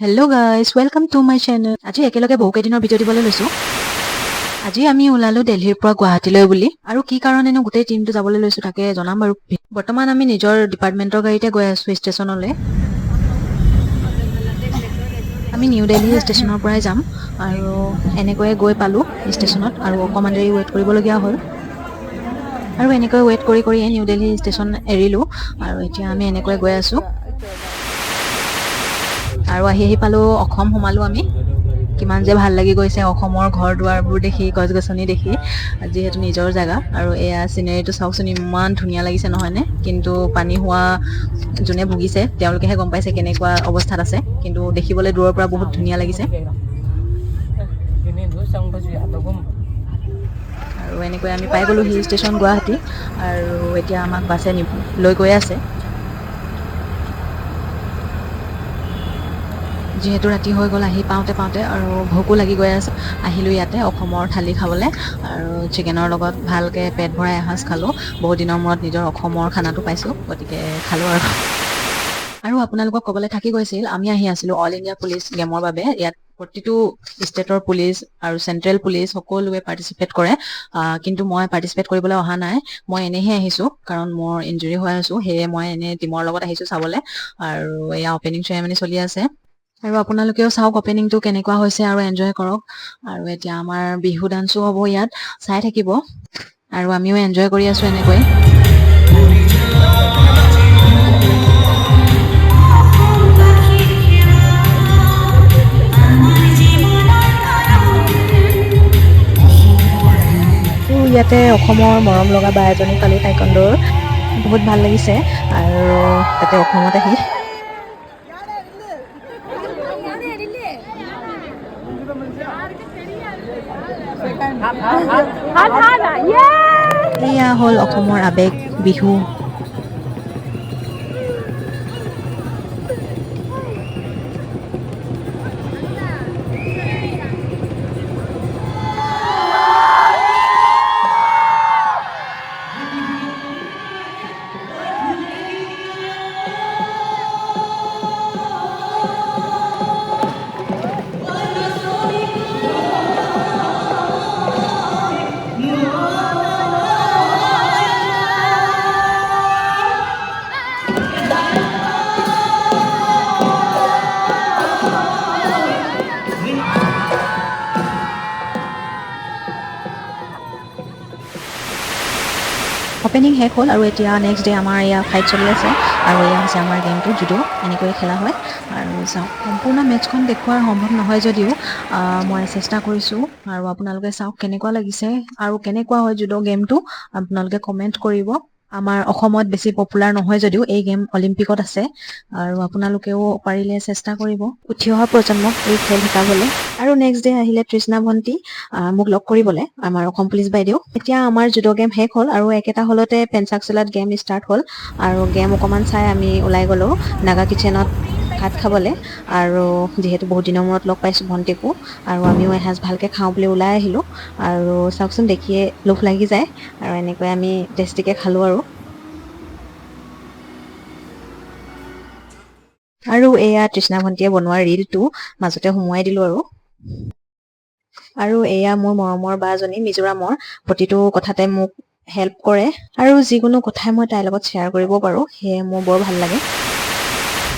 Hello guys, welcome to my channel. আজি একেলগে বহুকেইদিনৰ video' দিবলৈ লৈছোঁ। আজি আমি ওলালো দেলহিৰ পৰা গুৱাহাটীলৈ বুলি আৰু কি কাৰণেনো গোটেই টিমটো যাবলৈ লৈছোঁ তাকে জনাম বাৰু। বৰ্তমান আমি নিজৰ ডিপাৰ্টমেণ্টৰ গাড়ীতে গৈ আছোঁ ষ্টেচনলৈ। আমি নিউ দেলহি ষ্টেচনৰ পৰাই যাম আৰু এনেকৈয়ে গৈ পালোঁ ষ্টেচনত আৰু অকণমান দেৰি ৱেইট কৰিবলগীয়া হ'ল আৰু এনেকৈ ৱেইট কৰি কৰিয়ে নিউ দেলহি ষ্টেচন এৰিলোঁ আৰু এতিয়া আমি এনেকৈ গৈ আছোঁ আৰু আহি আহি পালোঁ অসম, সোমালোঁ আমি। কিমান যে ভাল লাগি গৈছে অসমৰ ঘৰ দুৱাৰবোৰ দেখি, গছ গছনি দেখি, যিহেতু নিজৰ জেগা। আৰু এয়া চিনেৰীটো চাওকচোন, ইমান ধুনীয়া লাগিছে নহয়নে? কিন্তু পানী হোৱা যোনে ভুগিছে তেওঁলোকেহে গম পাইছে কেনেকুৱা অৱস্থাত আছে, কিন্তু দেখিবলৈ দূৰৰ পৰা বহুত ধুনীয়া লাগিছে। আৰু এনেকৈ আমি পাই গ'লোঁ হিল ষ্টেচন গুৱাহাটী আৰু এতিয়া আমাক বাছে লৈ গৈ আছে। যিহেতু ৰাতি হৈ গ'ল আহি পাওঁতে পাওঁতে আৰু ভোকো লাগি গৈ আছে, আহিলোঁ ইয়াতে অসমৰ থালি খাবলৈ আৰু চিকেনৰ লগত ভালকৈ পেট ভৰাই এসাঁজ খালোঁ। বহুত দিনৰ মূৰত নিজৰ অসমৰ খানাটো পাইছোঁ, গতিকে খালোঁ। আৰু আপোনালোকক ক'বলৈ থাকি গৈছিল, আমি আহি আছিলোঁ অল ইণ্ডিয়া পুলিচ গেমৰ বাবে। ইয়াত প্ৰতিটো ষ্টেটৰ পুলিচ আৰু চেণ্ট্ৰেল পুলিচ সকলোৱে পাৰ্টিচিপেট কৰে। কিন্তু মই পাৰ্টিচিপেট কৰিবলৈ অহা নাই, মই এনেইহে আহিছোঁ, কাৰণ মোৰ ইঞ্জুৰি হৈ আছোঁ, সেয়ে মই এনেই টিমৰ লগত আহিছোঁ চাবলৈ। আৰু এয়া অ'পেনিং চেৰেমনি চলি আছে আৰু আপোনালোকেও চাওক অ'পেনিংটো কেনেকুৱা হৈছে আৰু এনজয় কৰক। আৰু এতিয়া আমাৰ বিহু ডান্সো হ'ব ইয়াত, চাই থাকিব আৰু আমিও এনজয় কৰি আছোঁ এনেকৈ। ইয়াতে অসমৰ মৰম লগা বা এজনী পালোঁ টাইকণ্ডোৰ, বহুত ভাল লাগিছে আৰু তাতে অসমত আহি। এয়া হ'ল অসমৰ আৱেগ বিহু। অ'পেনিং শেষ হ'ল আৰু এতিয়া নেক্সট ডে আমাৰ এয়া ফাইট চলি আছে আৰু এয়া হৈছে আমাৰ গেমটো জুডো, এনেকৈয়ে খেলা হয়। আৰু চাওক, সম্পূৰ্ণ মেটচখন দেখুওৱাৰ সম্ভৱ নহয় যদিও মই চেষ্টা কৰিছোঁ আৰু আপোনালোকে চাওক কেনেকুৱা লাগিছে আৰু কেনেকুৱা হয় জুডো গেমটো আপোনালোকে কমেণ্ট কৰিব। আমাৰ অসমত বেছি পপুলাৰ নহয় যদিও এই গেম অলিম্পিকত আছে আৰু আপোনালোকেও পাৰিলে চেষ্টা কৰিব উঠি অহা প্ৰজন্মক এই খেল শিকাবলৈ। আৰু নেক্সট ডে আহিলে তৃষ্ণা ভণ্টি মোক লগ কৰিবলৈ, আমাৰ অসম পুলিচ বাইদেউ। এতিয়া আমাৰ জুডো গেম শেষ হ'ল আৰু একেটা হলতে পেঞ্চাক চলাত গেম ষ্টাৰ্ট হ'ল আৰু গেম অকণমান চাই আমি ওলাই গ'লোঁ নাগা কিচেনত ভাত খাবলৈ। আৰু যিহেতু বহুত দিনৰ মূৰত লগ পাইছোঁ ভণ্টিকো আৰু আমিও এসাঁজ ভালকৈ খাওঁ বুলি ওলাই আহিলোঁ। আৰু চাওকচোন, দেখিয়ে লোভ লাগি যায় আৰু এনেকৈ আমি টেষ্টিকৈ খালোঁ। আৰু এয়া তৃষ্ণা ভণ্টিয়ে বনোৱা ৰিলটো মাজতে সুমুৱাই দিলোঁ। আৰু এয়া মোৰ মৰমৰ বাজনী মিজোৰামৰ, প্ৰতিটো কথাতে মোক হেল্প কৰে আৰু যিকোনো কথাই মই তাইৰ লগত শ্বেয়াৰ কৰিব পাৰোঁ, সেয়ে মোৰ বৰ ভাল লাগে।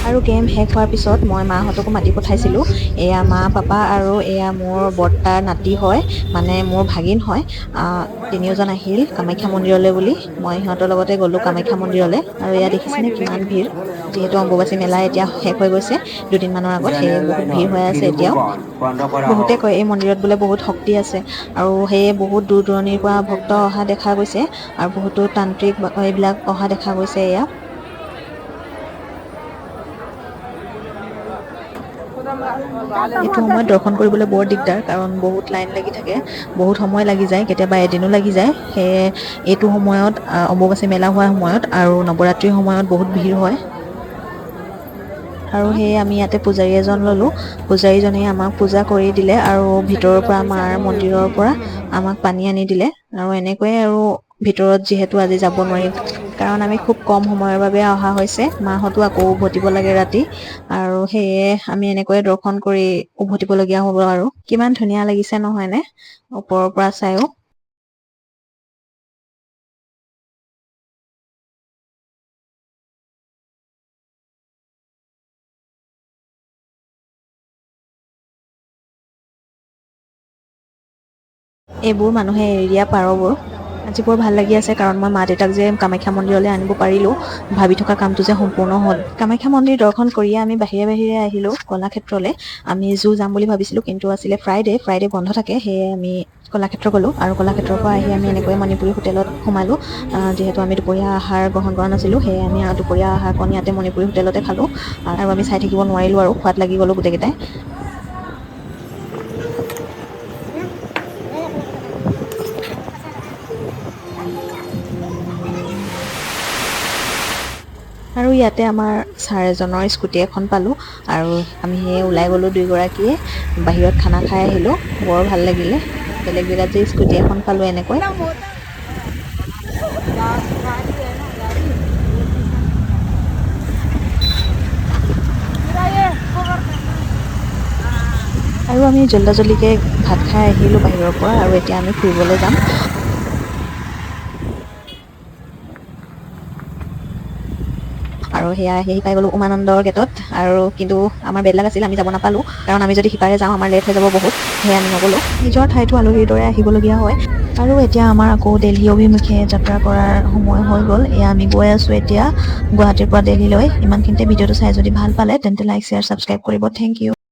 আৰু গেম শেষ হোৱাৰ পিছত মই মাহঁতকো মাতি পঠাইছিলোঁ। এয়া মা পাপা আৰু এয়া মোৰ বৰ্তাৰ নাতি হয়, মানে মোৰ ভাগিন হয়। তিনিওজন আহিল কামাখ্যা মন্দিৰলৈ বুলি, মই সিহঁতৰ লগতে গ'লোঁ কামাখ্যা মন্দিৰলৈ। আৰু এয়া দেখিছেনে কিমান ভিৰ, যিহেতু অম্বুবাচী মেলা এতিয়া শেষ হৈ গৈছে দুদিনমানৰ আগত, সেয়ে বহুত ভিৰ হৈ আছে এতিয়াও। বহুতে কয় এই মন্দিৰত বোলে বহুত শক্তি আছে আৰু সেয়ে বহুত দূৰ দূৰণিৰ পৰা ভক্ত অহা দেখা গৈছে আৰু বহুতো তান্ত্ৰিক এইবিলাক অহা দেখা গৈছে। এয়া এইটো সময়ত দৰ্শন কৰিবলৈ বৰ দিগদাৰ, কাৰণ বহুত লাইন লাগি থাকে, বহুত সময় লাগি যায়, কেতিয়াবা এদিনো লাগি যায়। সেয়ে এইটো সময়ত অম্বুবাচী মেলা হোৱাৰ সময়ত আৰু নৱৰাত্ৰিৰ সময়ত বহুত ভিৰ হয়। আৰু সেয়ে আমি ইয়াতে পূজাৰী এজন ল'লোঁ, পূজাৰীজনে আমাক পূজা কৰি দিলে আৰু ভিতৰৰ পৰা আমাৰ মন্দিৰৰ পৰা আমাক পানী আনি দিলে আৰু এনেকৈয়ে আৰু ভিতৰত যিহেতু আজি যাব নোৱাৰিম, কাৰণ আমি খুব কম সময়ৰ বাবে অহা হৈছে। মাহঁতো আকৌ উভতিব লাগে ৰাতি, আৰু সেয়ে আমি এনেকৈয়ে দৰ্শন কৰি উভতিবলগীয়া হ'ব। আৰু কিমান ধুনীয়া লাগিছে নহয়নে ওপৰৰ পৰা চাইও। এইবোৰ মানুহে এৰি দিয়া পাৰবোৰ। আজি বৰ ভাল লাগি আছে, কাৰণ মই মা দেউতাক যে কামাখ্যা মন্দিৰলৈ আনিব পাৰিলোঁ, ভাবি থকা কামটো যে সম্পূৰ্ণ হ'ল। কামাখ্যা মন্দিৰ দৰ্শন কৰিয়ে আমি বাহিৰে বাহিৰে আহিলোঁ কলাক্ষেত্ৰলৈ। আমি জু যাম বুলি ভাবিছিলোঁ, কিন্তু আছিলে ফ্ৰাইডে, ফ্ৰাইডে বন্ধ থাকে, সেয়ে আমি কলাক্ষেত্ৰ গ'লোঁ। আৰু কলাক্ষেত্ৰৰ পৰা আহি আমি এনেকৈ মণিপুৰী হোটেলত সোমালোঁ। যিহেতু আমি দুপৰীয়া আহাৰ গ্ৰহণ কৰা নাছিলোঁ, সেয়ে আমি দুপৰীয়া আহাৰকণ ইয়াতে মণিপুৰী হোটেলতে খালোঁ। আৰু আমি চাই থাকিব নোৱাৰিলোঁ আৰু খোৱাত লাগি গ'লোঁ গোটেইকেইটাই। আৰু ইয়াতে আমাৰ ছাৰ এজনৰ স্কুটি এখন পালোঁ আৰু আমি সেয়ে ওলাই গ'লোঁ দুয়োগৰাকীয়ে। বাহিৰত খানা খাই আহিলোঁ, বৰ ভাল লাগিলে। বেলেগ জেগাত যে স্কুটি এখন পালোঁ এনেকৈ। আৰু আমি জল্দা জল্দিকৈ ভাত খাই আহিলোঁ বাহিৰৰ পৰা, আৰু এতিয়া আমি ফুৰিবলৈ যাম। আৰু সেয়া আহি পাই গ'লোঁ উমানন্দৰ গেটত। আৰু কিন্তু আমাৰ বেলেগ আছিল, আমি যাব নাপালোঁ, কাৰণ আমি যদি সিপাৰে যাওঁ আমাৰ লেট হৈ যাব বহুত, সেয়ে আমি নগ'লোঁ। নিজৰ ঠাইতো আলহীৰ দৰে আহিবলগীয়া হয়। আৰু এতিয়া আমাৰ আকৌ দেলহি অভিমুখে যাত্ৰা কৰাৰ সময় হৈ গ'ল। এয়া আমি গৈ আছোঁ এতিয়া গুৱাহাটীৰ পৰা দেলহিলৈ। ইমানখিনিতে ভিডিঅ'টো চাই যদি ভাল পালে তেন্তে লাইক, শ্বেয়াৰ, ছাবস্ক্ৰাইব কৰিব। Thank you.